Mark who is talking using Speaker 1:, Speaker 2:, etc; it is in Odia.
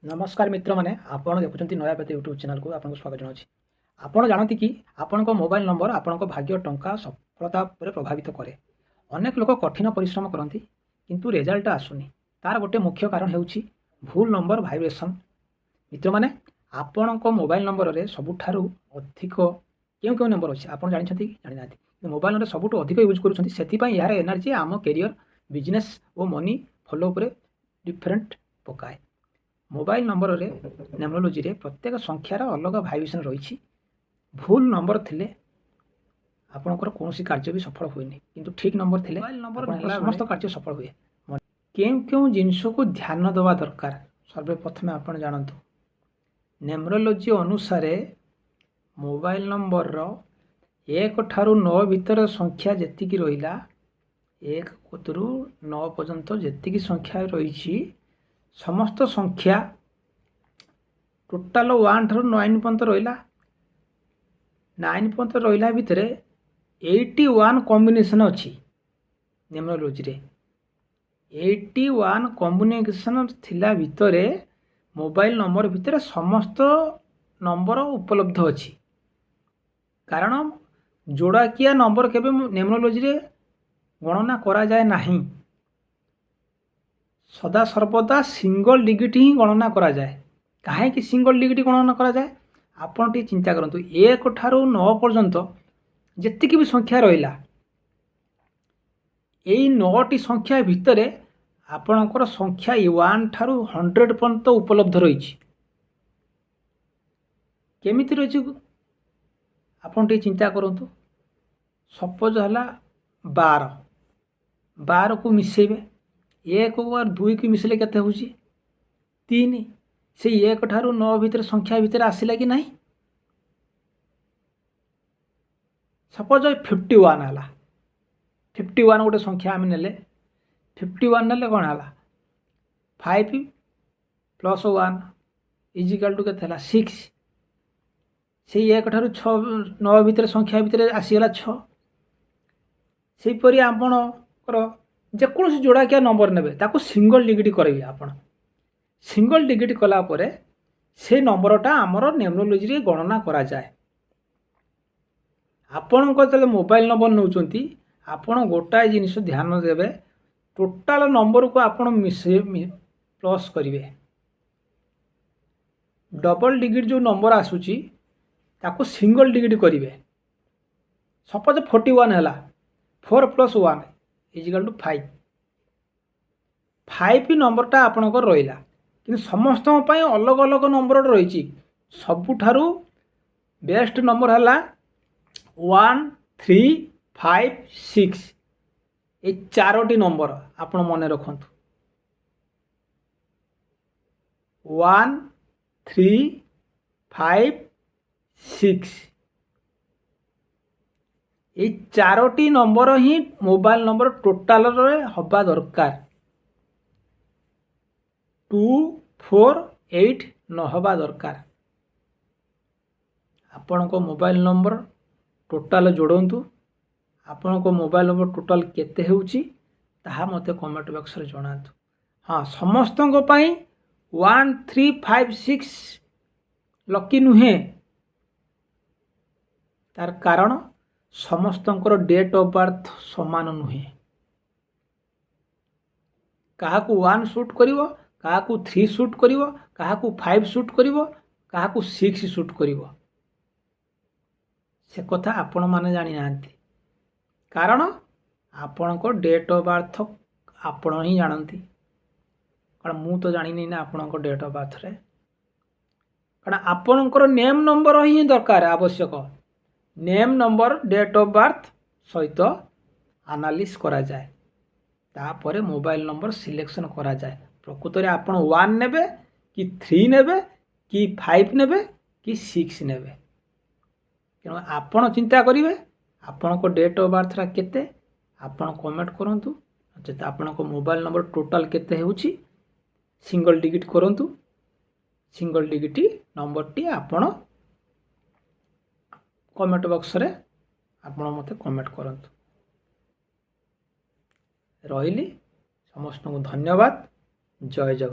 Speaker 1: ନମସ୍କାର ମିତ୍ରମାନେ, ଆପଣ ଦେଖୁଛନ୍ତି ନୟାପତି ୟୁଟ୍ୟୁବ୍ ଚ୍ୟାନେଲକୁ ଆପଣଙ୍କୁ ସ୍ୱାଗତ ଜଣାଉଛି। ଆପଣ ଜାଣନ୍ତି କି ଆପଣଙ୍କ ମୋବାଇଲ ନମ୍ବର ଆପଣଙ୍କ ଭାଗ୍ୟ, ଟଙ୍କା, ସଫଳତା ଉପରେ ପ୍ରଭାବିତ କରେ? ଅନେକ ଲୋକ କଠିନ ପରିଶ୍ରମ କରନ୍ତି, କିନ୍ତୁ ରେଜଲ୍ଟ ଆସୁନି। ତାର ଗୋଟେ ମୁଖ୍ୟ କାରଣ ହେଉଛି ଭୁଲ ନମ୍ବର ଭାଇବ୍ରେସନ୍। ମିତ୍ରମାନେ, ଆପଣଙ୍କ ମୋବାଇଲ ନମ୍ବରରେ ସବୁଠାରୁ ଅଧିକ କେଉଁ କେଉଁ ନମ୍ବର ଅଛି, ଆପଣ ଜାଣିଛନ୍ତି କି ଜାଣିନାହାନ୍ତି? କିନ୍ତୁ ମୋବାଇଲ ନମ୍ବର ସବୁଠୁ ଅଧିକ ୟୁଜ୍ କରୁଛନ୍ତି, ସେଥିପାଇଁ ଏହାର ଏନର୍ଜି ଆମ କ୍ୟାରିୟର, ବିଜନେସ୍ ଓ ମନି ଫଲୋ ଉପରେ ଡିଫରେଣ୍ଟ ପକାଏ। ମୋବାଇଲ ନମ୍ବରରେ ନ୍ୟୁମରୋଲୋଜିରେ ପ୍ରତ୍ୟେକ ସଂଖ୍ୟାର ଅଲଗା ଭାଇବ୍ରେସନ୍ ରହିଛି। ଭୁଲ ନମ୍ବର ଥିଲେ ଆପଣଙ୍କର କୌଣସି କାର୍ଯ୍ୟ ବି ସଫଳ ହୁଏନି, କିନ୍ତୁ ଠିକ୍ ନମ୍ବର ଥିଲେ
Speaker 2: ମୋବାଇଲ ନମ୍ବର
Speaker 1: ଆପଣଙ୍କର
Speaker 2: ନେଲା
Speaker 1: ସମସ୍ତ
Speaker 2: ବେଳେ
Speaker 1: କାର୍ଯ୍ୟ ସଫଳ ହୁଏ। କେଉଁ କେଉଁ ଜିନିଷକୁ ଧ୍ୟାନ ଦେବା ଦରକାର, ସର୍ବପ୍ରଥମେ ଆପଣ ଜାଣନ୍ତୁ। ନ୍ୟୁମରୋଲୋଜି ଅନୁସାରେ ମୋବାଇଲ ନମ୍ବରର 1 ଠାରୁ 9 ଭିତରେ ସଂଖ୍ୟା ଯେତିକି ରହିଲା, 1 କତରୁ 9 ପର୍ଯ୍ୟନ୍ତ ଯେତିକି ସଂଖ୍ୟା ରହିଛି, ସମସ୍ତ ସଂଖ୍ୟା ଟୋଟାଲ 1 ଠାରୁ 9 ପର୍ଯ୍ୟନ୍ତ ରହିଲା। 9 ପର୍ଯ୍ୟନ୍ତ ରହିଲା ଭିତରେ 81 କମ୍ବିନେସନ୍ ଅଛି। ନ୍ୟୁମରୋଲୋଜିରେ 81 କମ୍ବିନେସନ୍ ଥିଲା ଭିତରେ ମୋବାଇଲ ନମ୍ବର ଭିତରେ ସମସ୍ତ ନମ୍ବର ଉପଲବ୍ଧ ଅଛି। କାରଣ ଯୋଡ଼ାକିଆ ନମ୍ବର କେବେ ନ୍ୟୁମରୋଲୋଜିରେ ଗଣନା କରାଯାଏ ନାହିଁ। ସଦାସର୍ବଦା ସିଙ୍ଗଲ ଡିଜିଟ୍ ହିଁ ଗଣନା କରାଯାଏ। କାହିଁକି ସିଙ୍ଗଲ ଡିଜିଟ୍ ଗଣନା କରାଯାଏ, ଆପଣ ଟିକେ ଚିନ୍ତା କରନ୍ତୁ। 1 ଠାରୁ 9 ପର୍ଯ୍ୟନ୍ତ ଯେତିକି ବି ସଂଖ୍ୟା ରହିଲା, ଏଇ ନଅଟି ସଂଖ୍ୟା ଭିତରେ ଆପଣଙ୍କର ସଂଖ୍ୟା 1 ଠାରୁ 100 ପର୍ଯ୍ୟନ୍ତ ଉପଲବ୍ଧ ରହିଛି। କେମିତି ରହିଛି, ଆପଣ ଟିକେ ଚିନ୍ତା କରନ୍ତୁ। ସପୋଜ ହେଲା 12, 12କୁ ମିଶାଇବେ, 1 ଆଉ 2କୁ ମିଶାଇଲେ କେତେ ହେଉଛି? 3। ସେଇ 1 ଠାରୁ 9 ଭିତରେ ସଂଖ୍ୟା ଭିତରେ ଆସିଲା କି ନାହିଁ? ସପୋଜ 51 ହେଲା। 51 ଗୋଟେ ସଂଖ୍ୟା ଆମେ ନେଲେ। 51 ନେଲେ କ'ଣ ହେଲା? 5 ପ୍ଲସ୍ 1 is equal to କେତେ ହେଲା? 6। ସେଇ 1 ଠାରୁ 6 9 ଭିତରେ ସଂଖ୍ୟା ଭିତରେ ଆସିଗଲା 6। ସେହିପରି ଆପଣଙ୍କର ଯେକୌଣସି ଯୋଡ଼ାକିଆ ନମ୍ବର ନେବେ, ତାକୁ ସିଙ୍ଗଲ ଡିଜିଟ୍ କରିବେ ଆପଣ। ସିଙ୍ଗଲ ଡିଜିଟ୍ କଲା ପରେ ସେ ନମ୍ବରଟା ଆମର ନ୍ୟୁମରୋଲୋଜିରେ ଗଣନା କରାଯାଏ। ଆପଣଙ୍କ ଯେତେବେଳେ ମୋବାଇଲ ନମ୍ବର ନେଉଛନ୍ତି, ଆପଣ ଗୋଟାଏ ଜିନିଷ ଧ୍ୟାନ ଦେବେ। ଟୋଟାଲ ନମ୍ବରକୁ ଆପଣ ମିଶେଇ ପ୍ଲସ୍ କରିବେ। ଡବଲ ଡିଜିଟ୍ ଯେଉଁ ନମ୍ବର ଆସୁଛି, ତାକୁ ସିଙ୍ଗଲ ଡିଜିଟ୍ କରିବେ। ସପୋଜ 41 ହେଲା, 4 plus 1 is equal to 5। 5 ନମ୍ବରଟା ଆପଣଙ୍କର ରହିଲା, କିନ୍ତୁ ସମସ୍ତଙ୍କ ପାଇଁ ଅଲଗା ଅଲଗା ନମ୍ବର ରହିଛି। ସବୁଠାରୁ ବେଷ୍ଟ ନମ୍ବର ହେଲା 1, 3, 5, 6। ଏଇ ଚାରୋଟି ନମ୍ବର ଆପଣ ମନେ ରଖନ୍ତୁ, 1, 3, 5, 6। ଏଇ ଚାରୋଟି ନମ୍ବର ହିଁ ମୋବାଇଲ ନମ୍ବର ଟୋଟାଲରେ ହେବା ଦରକାର। 2, 4, 8 ନ ହେବା ଦରକାର। ଆପଣଙ୍କ ମୋବାଇଲ ନମ୍ବର ଟୋଟାଲ ଯୋଡ଼ନ୍ତୁ। ଆପଣଙ୍କ ମୋବାଇଲ ନମ୍ବର ଟୋଟାଲ କେତେ ହେଉଛି, ତାହା ମୋତେ କମେଣ୍ଟ ବକ୍ସରେ ଜଣାନ୍ତୁ। ହଁ, ସମସ୍ତଙ୍କ ପାଇଁ 1, 3, 5, 6 ଲକି ନୁହେଁ। ତାର କାରଣ ସମସ୍ତଙ୍କର ଡେଟ୍ ଅଫ୍ ବାର୍ଥ ସମାନ ନୁହେଁ। କାହାକୁ 1 ସୁଟ୍ କରିବ, କାହାକୁ 3 ସୁଟ୍ କରିବ, କାହାକୁ 5 ସୁଟ୍ କରିବ, କାହାକୁ 6 ସୁଟ୍ କରିବ, ସେ କଥା ଆପଣମାନେ ଜାଣିନାହାନ୍ତି। କାରଣ ଆପଣଙ୍କ ଡେଟ୍ ଅଫ୍ ବାର୍ଥ ଆପଣ ହିଁ ଜାଣନ୍ତି। କାରଣ ମୁଁ ତ ଜାଣିନି ନା ଆପଣଙ୍କ ଡେଟ୍ ଅଫ୍ ବାର୍ଥରେ। କାରଣ ଆପଣଙ୍କର ନେମ୍ ନମ୍ବର ହିଁ ଦରକାର, ଆବଶ୍ୟକ। Name number, date of birth ସହିତ ଆନାଲିସିସ୍ କରାଯାଏ, ତାପରେ ମୋବାଇଲ ନମ୍ବର ସିଲେକ୍ସନ୍ କରାଯାଏ। ପ୍ରକୃତରେ ଆପଣ 1 ନେବେ କି 3 ନେବେ କି 5 ନେବେ କି 6 ନେବେ, ତେଣୁ ଆପଣ ଚିନ୍ତା କରିବେ ଆପଣଙ୍କ ଡେଟ୍ ଅଫ୍ ବାର୍ଥଟା କେତେ, ଆପଣ କମେଣ୍ଟ କରନ୍ତୁ। ନଚେତ ଆପଣଙ୍କ ମୋବାଇଲ ନମ୍ବର ଟୋଟାଲ କେତେ ହେଉଛି, ସିଙ୍ଗଲ ଡିଜିଟ୍ କରନ୍ତୁ। ସିଙ୍ଗଲ ଡିଜିଟ୍ ନମ୍ବରଟି ଆପଣ କମେଣ୍ଟ ବକ୍ସରେ ଆପଣ ମୋତେ କମେଣ୍ଟ କରନ୍ତୁ। ରହିଲି, ସମସ୍ତଙ୍କୁ ଧନ୍ୟବାଦ। ଜୟ ଜଗନ୍ନାଥ।